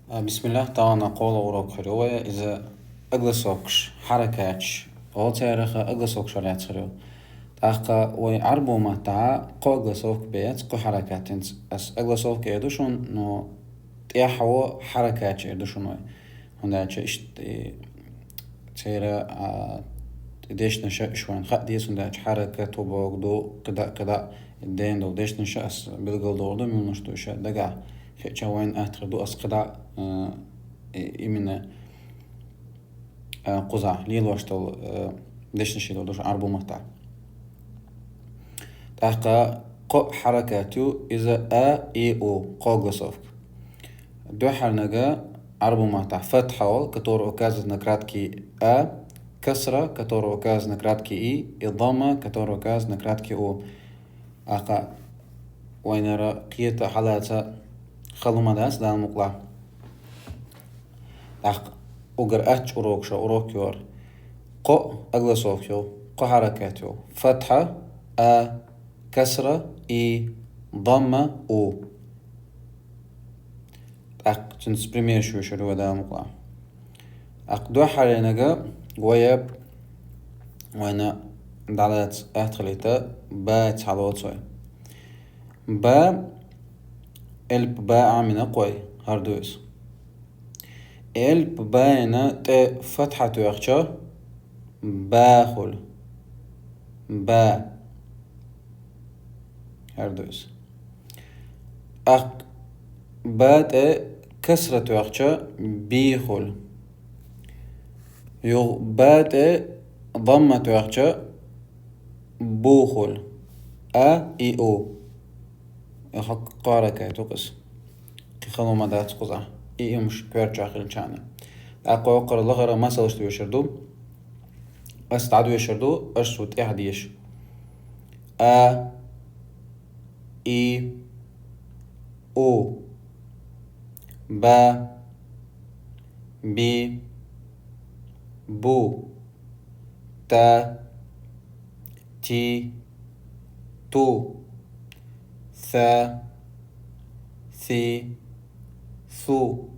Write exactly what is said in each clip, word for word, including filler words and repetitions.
А, бисмиллахӀ, тахан кхоалагӀа урок хир ю вай, иза огласовкаш, хьаракаташ, оцарех огласовкаш лаьца хир ю. ТӀаккха вай Ӏарбий маттахь кхо огласовка бац, кхо хьаракат. ХӀинца ас огласовка эр ду шуна, но тӀехьа хьаракаташ эр ду шуна вай. ХӀунда аьлча иштта, э, церан, а, дешнаш а уж вайна хаа деза, хӀунда аьлча хьаракат бохург ду, кхидӀа, кхидӀа, дена долу дешнаш а ас билгалдохур ду, муьлш ду уж дагахь хиъча вайна атта хир ду, ас кхидӀа, а, и-, именно, а, кхузахь лелош долу, а, дешнаш лелор ду шуна Ӏарбий маттахь. ТӀаккха кхо хьаракат ю, иза а, и, у, кхо огласовка. Дуьххьарниг Ӏарбий маттахь фатхьа, который указывает на краткий а, касра, который указывает на краткий и, и дамма, который указывает на краткий у. ТӀаккха вайна кхета хьалаца хала хӀума дац, Дала мукъ лахь. ТӀаккха уггар аттачу урокаша урок ю хӀара. Кхо огласовка ю, кхо хьаракат ю. Фатхьа, а, касра, и, дамма, у. ТӀаккха цуьнца примераш йоьшур ю вай, Дала мукъ лахь. ТӀаккха дуьххьарниг вай, вайна дӀалаца атта хилийта, баца хьалоцу вай. Ба, элп ба Ӏамийна кху вай, хӀара ду иза. Элп байна тӀе фатхьа тоьхча, ба хуьлу. Ба. ХӀара ду иза. ТӀаккха ба тӀе касра тоьхча, би хуьлу. Юха ба тӀе дамма тоьхча, бу хуьлу. А, и, у. Э, хӀокху кхо хьаракат ю-кх иза. Кхин хала хӀума дац кхузахь. И, и хӀумнаш коьртачохь хилча а. ТӀаккха вай хӀокхара лахара масалш доьшур ду. Ас дӀадоьшур ду, аша цу тӀехь деша. А, и, у, ба, би, бу, та, ти, ту, са, си, су,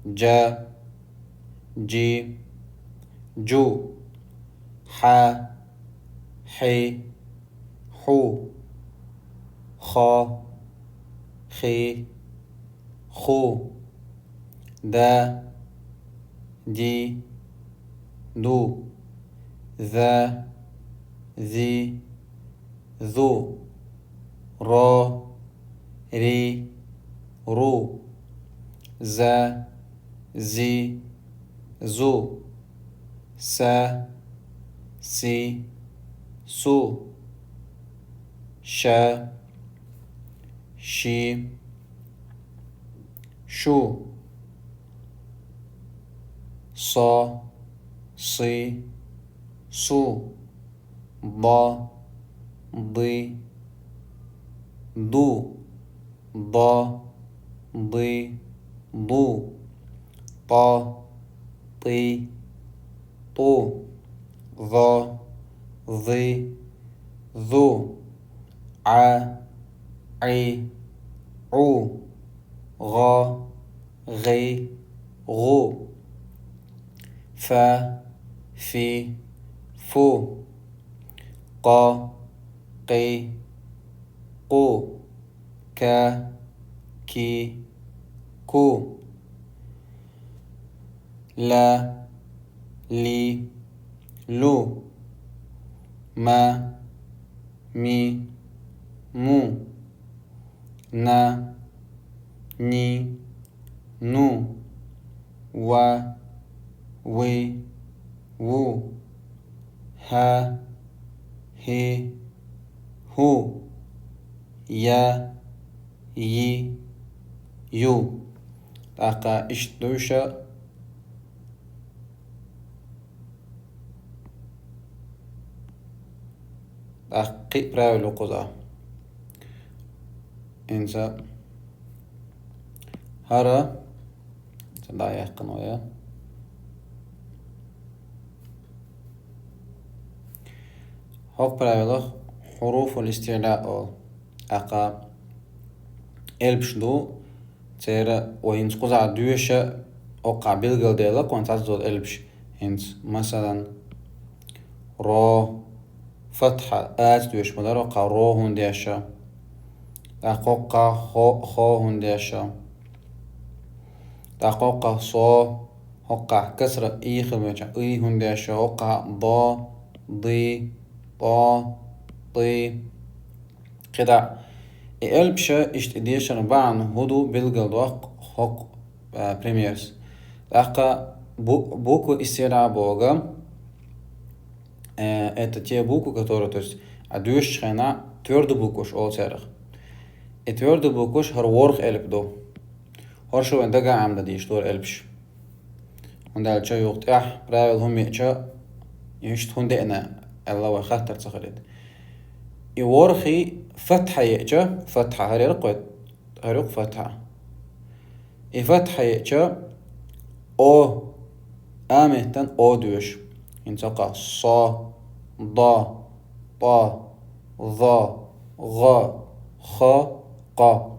джа, джи, джу, хьа, хьи, хьу, хо, хи, ху, да, ди, ду, за, зи, зу, ро, ри, ру, за, зи, зу, са, си, су, ша, ши, шу, со, си, су, до, ди, ду, до, ди, ду, то, ти, ту, зо, зи, зу, Ӏа, Ӏи, Ӏу, гӀо, гӀи, гӀу, фа, фи, фу, къо, къи, къу, ка, ки, ку, ла, ли, лу, ма, ми, му, на, ни, ну, ва, ви, ву, хӀа, хӀи, хӀу, я, йи, ю. ТӀаккха иштта ду ша. ТӀаккха кхин а правило кхузахь. ХӀинца хӀара, ца дӀаяьккхина вай. ХӀокху правилах хьуруфул истиъла олу. ТӀаккха элпаш ду, Церан вай хӀинца кхузахь доьшуш, оккхахь билгалдаьлла кхунца цхьацца дола элпаш. ХӀинца, масалан, ро, фатхьа, аца доьшуш ма дара, оккхахь ро хӀунда деш. ТӀаккха оккхахь хо, хо хӀунда деш. ТӀаккха оккхахь со, оккхахь касра и хила веча, и хӀунда деш, оккхахь до, ди, то, ти. КхидӀа, и элпаш иштта дешаран бахьана хӀун ду билгалдоккху хӀокху, а, примерс. ТӀаккха бу-, буквы из серии боху, э, это те буквы, которые, то есть, а, доьшучу хенахь твёрдый букваш олу царах. И твёрдый букваш хӀара ворхӀ элп ду. ХӀорш вайн дагахь Ӏамадан дийш дара элпаш. ХӀунда аьлча юха тӀехь правила хӀума еача, иштта хӀунда деана аьлла вай хаттар ца хилийта. И ворхӀе фатхьа еача, фатхьа хӀара яра кхой, хӀара юкъа фатхьа. И фатхьа еача, о, а меттан о доьшу. ХӀинца оккхахь со, до, то, зо, гӀо, хо, къо.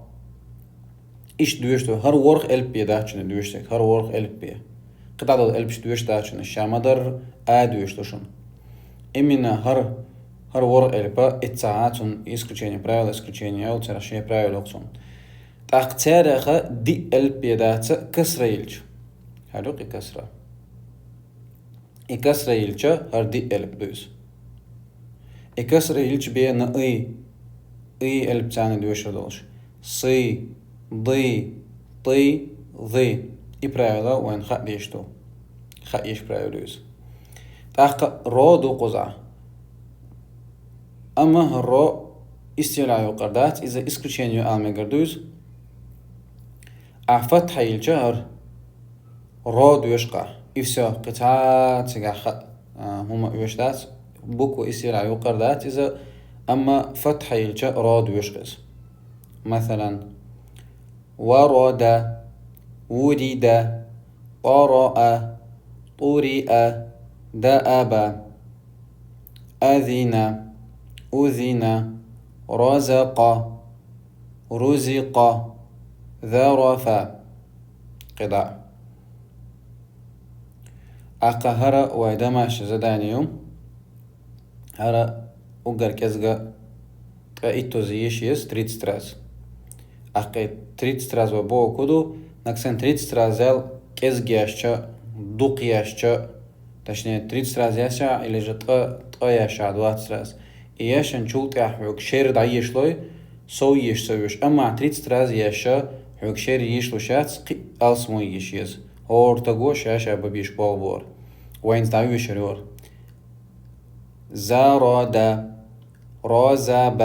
Иштта доьшуш ду, хӀара ворхӀ элп бен дац шуна доьшуш дерг, хӀара ворхӀ элп бен. КхидӀа долу элпаш доьшуш дац шуна, ша ма-дарра а доьшуш ду шуна. Именно хӀара, хӀара ворхӀ элп, эццахь цунна исключение, правило исключения йолу, церан шен правило йолу цунна. ТӀаккха царех диъ элп бен дац касра йиллича. ХӀара юкъа и касра. И касра йиллича, хӀара диъ элп ду иза. И касра йиллича бен и, и элп царна доьшур долуш. Си, ди, ти, зи. И правило вайна хаа дезаш ду. Хаа езаш правило ю иза. ТӀаккха ро ду кхузахь. Амма хӀара ро истилаъ юкъара дац, иза исключение ю ала мегар ду иза. Ахь фатхьа йиллича хӀара ро доьшу кхузахь. И всё, кхин цхьа цигахь ха-, а, хӀума оьшуш дац, буква истилаъ юкъара дац иза, амма фатхьа йиллича ро доьшу кхузахь. Масалан, ورد، ورد، قرأ، قرئ، دأب، أذن، أذن، رزق، رزق، ذرف. КхидӀа. ТӀаккха хӀара вай домашний задание ю. ХӀара уггар кӀезга ткъе иттазза йиш еза тридцать раз. ТӀаккха и тридцать раз вай бохург ду, нагахь санна тридцать раз ял кӀезга яьшча, дукха яьшча, точнее, тридцать раз яьшча, или же ткъа, ткъа яьшча, двадцать раз. И яьшначул тӀаьхьа хьоьга шера дӀаешалой, сов еш ца веш. Амма тридцать раз яьшча, хьоьга шера ешалуш яц, кхин а алсамо еш еза. ХӀора стага ша-ша бан безаш болх бора. Вайна дӀавоьшур яра. زرد، رزب،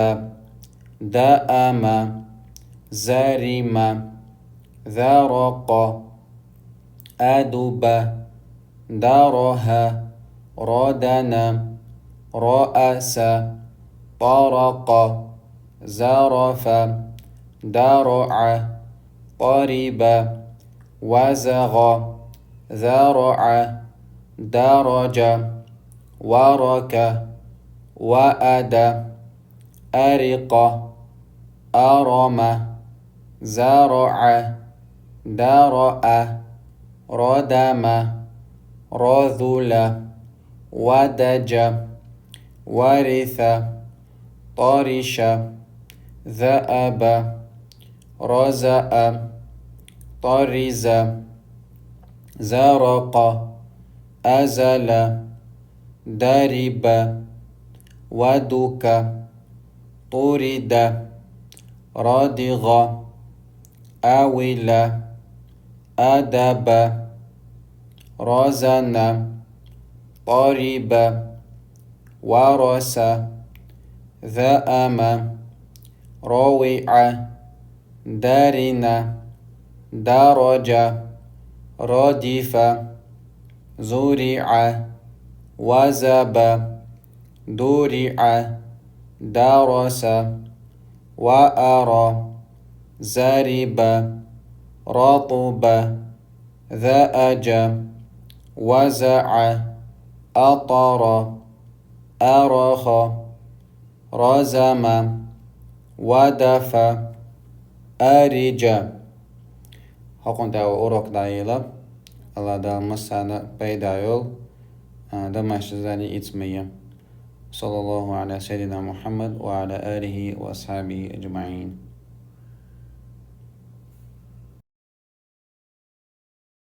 دأم، زرم، ذرق، أدب، دره، ردن، رأس، طرق، زرف، درع، طرب، وزغ، ذرع، درج، ورك، وأد، أرق، أرم، زرع، درأ، ردم، رذل، ودج، ورث، طرش، ذأب، رزأ، طرز، زرق، أزل، درب، ودك، طرد، ردغ، أول، أدب، رزن، طرب، ورس، ذأم، روع، درن، درج، ردف، زرع، وزب، درع، درس، وأر، زرب، رطب، ذأج، وزع، أطر، أرخ، رزم، ودف، أرج، Окхунта урок дӀайила, Аллах Дала массана пайда йол, а, домашний задание ийцамайя. صلى الله على سيدنا محمد وعلى آله وأصحابه أجمعين.